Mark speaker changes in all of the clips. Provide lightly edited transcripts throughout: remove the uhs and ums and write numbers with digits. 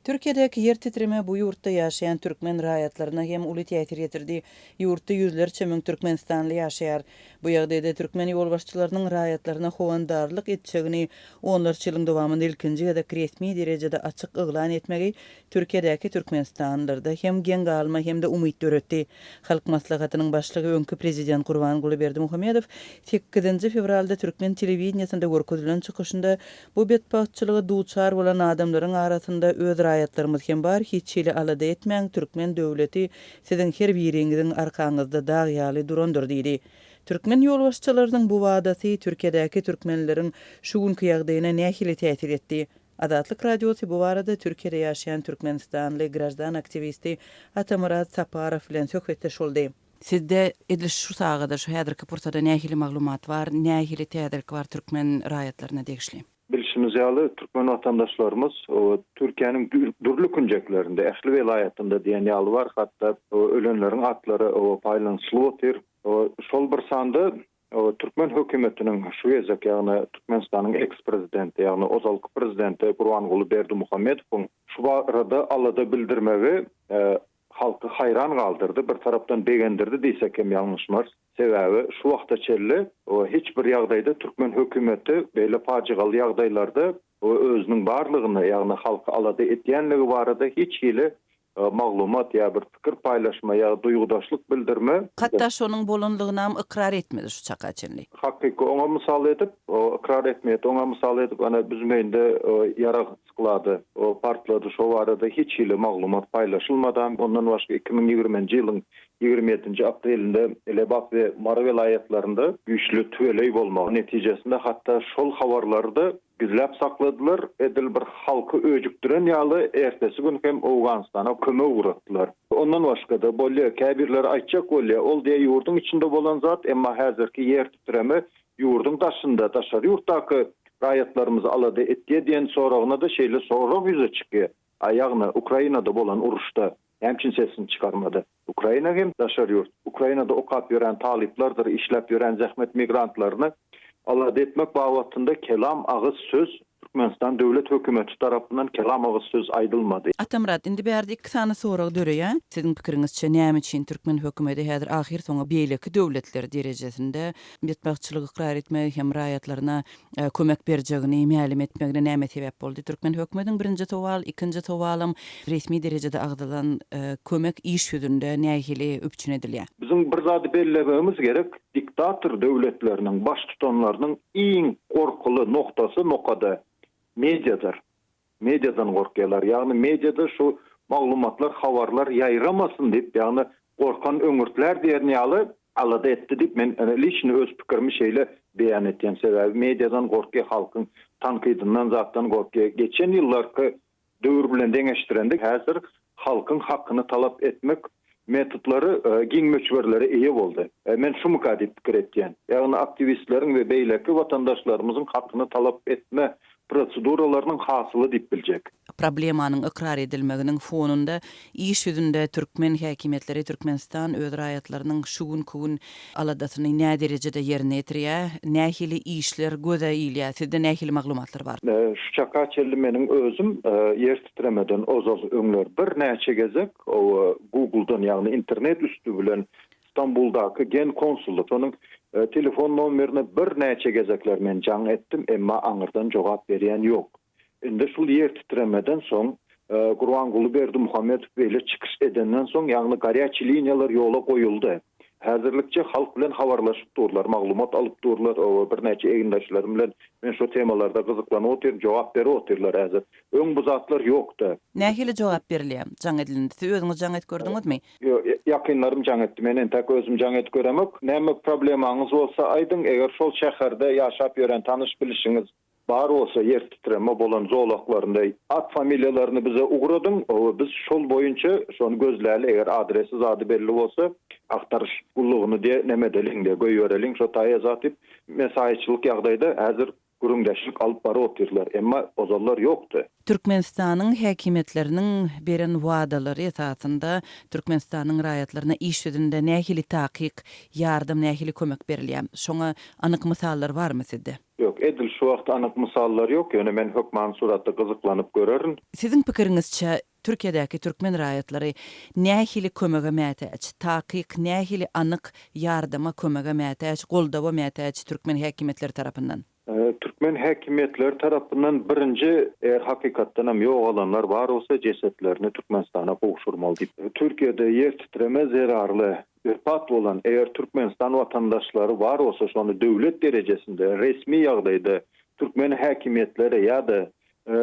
Speaker 1: Türkiýedäki ýer titreme bu ýurtda ýaşaýan türkmen raýatlaryna hem uly täsir ýetirdi. Ýurtda ýüzlerçe müň türkmenistanly ýaşaýar. Bu ýagdaýda türkmen ýolbaşçylarynyň raýatlaryna howandarlyk etjegini onlarça ýylyň dowamynda ilkinji gezek resmi derejede açyk yglan etmegi Türkiýedäki türkmenistanlylarda hem geň galma hem-de umyt döretdi. Halk Maslahatynyň Başlygy, öňki Prezident Gurbanguly Berdimuhamedow sekizinji fewralda türkmen telewideniýesinde görkezilen çykyşynda Bu betbagtçylyga duçar bolan adamlaryň arasynda öz raýatlarymyz hem bar, hiç hili alada etmäň, türkmen döwleti siziň her biriňiziň arkaňyzda dag ýaly durandyr diýdi. Türkmen ýolbaşçylarynyň bu wadasy Türkiýedäki türkmenleriň şu günki ýagdaýyna nähili täsir etdi? Azatlyk Radiosy bu barada Türkiýede ýaşaýan türkmenistanly graždan aktiwisti Atamyrat Saparow bilen söhbetdeş boldy. Sizde edil şu sagada, şu häzirki pursada nähili maglumat bar, nähili täzelik bar türkmen raýatlaryna degişli?
Speaker 2: Bilşimiz ýaly, türkmen watandaşlarymyz Türkiýäniň dürli künjeklerinde, ähli welaýatynda diýen ýaly bar, hatda ölenleriň atlary paýlanyşylyp otyr. Şol bir sanda türkmen hökümetiniň şu gezek, ýagny Türkmenistanyň eks-prezidenti, ýagny ozalky prezidenti Gurbanguly Berdimuhamedowyň şu barada alada bildirmegi halky haýran galdyrdy, bir tarapdan begendirdi diýsek hem ýalňyşmarys. Sebäbi şu wagta çenli hiç bir ýagdaýda türkmen hökümeti beýle pajygaly ýagdaýlarda özüniň barlygyny, ýagny halky alada edýänligi barada hiç hili maglumat ýa bir pikir paýlaşma ýa duýgudaşlyk bildirme.
Speaker 1: Hatda şonuň bolanlygynam ykrar etmedi şu çaka çenli.
Speaker 2: Hakyky oňa mysal edip, ykrar etmeýär, oňa mysal edip, ana Büzmeýinde ýarag Sklady partlady, şo barada hiç hili maglumat paýlaşylmadam. Ondan başga 2020-nji ýylyň 27-nji aprelinde Lebap we Mary welaýatlarynda güýçli tüweleý bolmagy netijesinde hatda şol habarlary-da gizläp sakladylar, edil bir halky öjükdiren ýaly ertesi gün hem Owganystana kömek ugratdylar. Ondan başga-da bolýa, käbirleri aýtjak bolýa, ol diýä ýurduň içinde bolan zat, emma häzirki ýer titreme Ýurduň daşynda, daşary ýurtdaky raýatlarymyzy alada etýä diýen soragyna-da şeýle sorag ýüze çykýa. A ýagny Ukrainada bolan uruşda näme üçin sesini çykarmady? Ukraina hem daşary ýurt. Ukrainada okap ýören talyplardyr işläp ýören zähmet migrantlaryny alada etmek babatynda kelam agyz söz Türkmenistan döwlet hökümeti tarapyndan kelam agyz söz aýdylmady.
Speaker 1: Atamyrat, indi bärde iki sany sorag döreýär. Siziň pikiriňizçe näme üçin türkmen hökümeti häzir ahyrsoňy beýleki döwletler derejesinde betbagtçylygy ykrar etmegi hem raýatlaryna kömek berjegini mälim etmegine näme sebäp boldy? Türkmen hökümetiniň birinji sowal, ikinji sowalam resmi derejede agzalan kömek iş ýüzünde nähili üpjün edilýär?
Speaker 2: Biziň bir zady bellemegimiz gerek, diktator döwletleriniň baştutanlarynyň iň gorkuly noktasy, nokady mediadyr. Mediadan gorkýarlar. Ýagny mediada şu maglumatlar, habarlar ýaýramasyn diýip, ýagny gorkan öňürtlär diýen ýaly alada etdi diýip, men liçny öz pikirimi şeýle beýan etýän. Sebäbi mediadan gorkýar, halkyň tankydyndan zatdan gorkýar. Geçen ýyllarky döwür bilen deňeşdirende häzir halkyň hakyny talap etmek metodlary giň möçberlere eýe boldy. Men şumyka diýip pikir etýän. Ýagny aktiwistleriň we beýleki watandaşlarymyzyň hakyny talap etme proseduralarynyň hasyly diýip biljek.
Speaker 1: Problemanyň ykrar edilmeginiň fonunda iş ýüzünde türkmen häkimiýetleri, Türkmenistan öz raýatlarynyň şu günki gün aladasyny näderejede ýerine ýetirýär, nähili işler göze ilýär, sizde nähili maglumatlar bar?
Speaker 2: Şu çaka çenli meniň özüm ýer titremeden ozal öňler birnäçe gezek Google-dan, ýagny internet üsti bilen Stambuldaky Genkonsullyk, şonuň telefon nomerine birnäçe gezekler men jaň etdim, emma aňyrdan jogap berýän ýok. Indi şul ýer titremeden soň, Gurbanguly Berdimuhamedow beýle çykyş edenden soň, ýagny garýaçi liniýalar ýola goýuldy. Häzirlikçe halk bilen habarlaşyp durlar, maglumat alyp durlar, birnäçe egindeşlerim bilen men şo temalarda gyzyklanyp otyryn, jogap berip otyrlar häzir. Öň bu zatlar ýokdy.
Speaker 1: Nähili jogap berilýär jaň edilende? Siz özüňiz jaň edip gördüňizmi?
Speaker 2: Ýok, ýakynlarym jaň etdi. Men entäk özüm jaň edip göremok. Näme problemaňyz bolsa aýdyň, eger şol şäherde ýaşap ýören tanyş-bilişiňiz bar bolsa, ýer titreme bolan zolaklarynda at familiýalaryny bize ugradyň, biz şol boýunça şony gözläli, eger adresi zady belli bolsa, agtaryş gullugyny diýe neme edeliň diýe, goýbereliň şo taýa zat diýip, mesaýyçylyk ýagdaýda häzir. gürrüňdeşlik alyp baryp otyrlar. Emma ozallar ýokdy.
Speaker 1: Türkmenistanyň häkimiýetleriniň beren wadalary esasynda Türkmenistanyň raýatlaryna iş ýüzünde nähili takyk ýardam, nähili kömek berilýär? Şoňa anyk mysallar barmy sizde?
Speaker 2: Ýok, edil şu wagt anyk mysallar ýok, ýöne men hökmany suratda gyzyklanyp görerin.
Speaker 1: Siziň pikiriňizçe, Türkiýedäki türkmen raýatlary nähili kömege mätäç? Takyk nähili anyk ýardama, kömege mätäç, goldawa mätäç türkmen häkimiýetleri tarapyndan?
Speaker 2: Türkmen häkimiýetleri tarapyndan birinji, eger hakykatdanam ýogalanlar bar bolsa, jesetlerini Türkmenistana gowşurmaly diýip. Türkiýede ýer titreme zerarly wepat bolan eger Türkmenistan watandaşlary bar bolsa, şony döwlet derejesinde resmi ýagdaýda türkmen häkimiýetleri ýa-da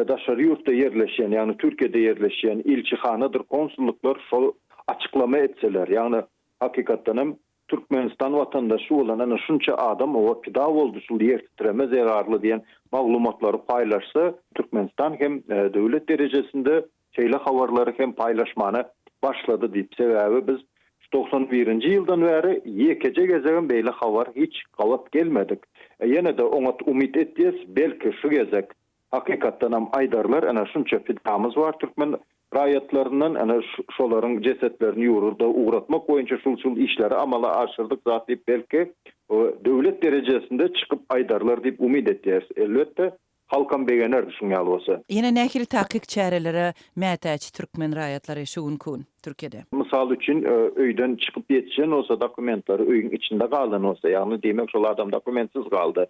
Speaker 2: daşary ýurtda ýerleşýän, ýagny Türkiýede ýerleşýän ilçihanadyr konsullyklar şol açyklama etseler, ýagny hakykatdanam Türkmenistan watandaşy bolan ana şunça adam oba pida boldy şul ýer titreme zerarly diýen maglumatlary paýlaşsa, Türkmenistan hem döwlet derejesinde şeýle habarlary hem paýlaşmana başlady diýip, sebäbi biz şu 91-nji ýyldan bäri ýekeje gezegem beýle habar hiç gabat gelmedik. Ýene-de oňat umyt etýäs, belki şu gezek Hakykatdanam aýdarlar, ene şunça pidamyz bar türkmen raýatlaryndan, ene şolaryň jesetlerini ýurda ugratmak boýunça şul-şul işleri amala aşyrdyk zat diýip belki döwlet derejesinde çykyp aýdarlar diýip umyt etýäris. Elbetde, halkam begenerdi şuň ýaly bolsa.
Speaker 1: Ýene nähili takyk çärelere mätäç türkmen raýatlary şu günki gün Türkiýede?
Speaker 2: Mysal üçin, öýden çykyp ýetişen bolsa, dokumentleri öýüň içinde galan bolsa, ýagny diýmek şol adam dokumentsiz galdy.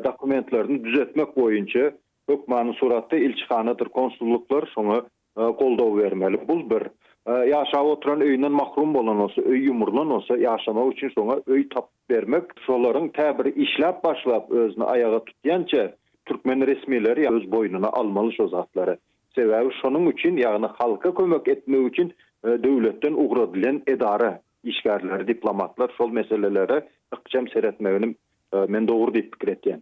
Speaker 2: Dokumentlerini düzetmek boýunça hökmany suratda ilçihanadyr konsullyklar şoňa goldaw bermeli. Bul bir. Ýaşap oturan öýünden mahrum bolan bolsa, öý ýumrulan bolsa, ýaşamak üçin şoňa öý tapyp bermek, şolaryň tä bir işläp başlap özüni aýaga tutýança türkmen resmileri öz boýnuna almaly şo zatlary. Sebäbi şonuň üçin, ýagny halka kömek etmek üçin döwletden ugradylýan edara işgärleri, diplomatlar şol meselelere ykjam seretmegini men dogry diýip pikir etýän.